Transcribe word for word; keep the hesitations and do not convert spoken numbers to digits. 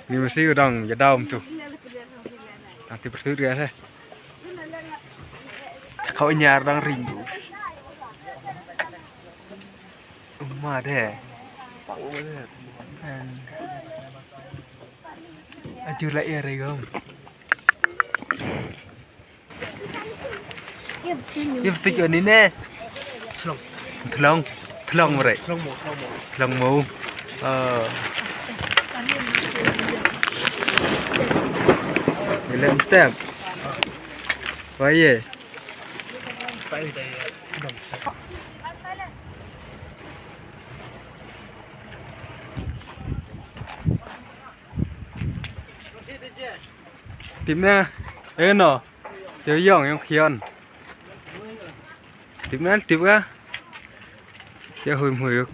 Ni masi u dang ïa dam tu. Dang tip pyrtut ka he. Kau nyar dang ring tu. Uma de. Aju la ïa ring. Ïa ptik ïa ni ne. Thlong. Thlong. Thlong mare. Thlong mo, thlong mo. Thlong mo. Ah. Ni lem step. Wa ye. Pai dai. Tip na, eh no, te ïong ïong khian. Tip na, tip ka. Te hui hui.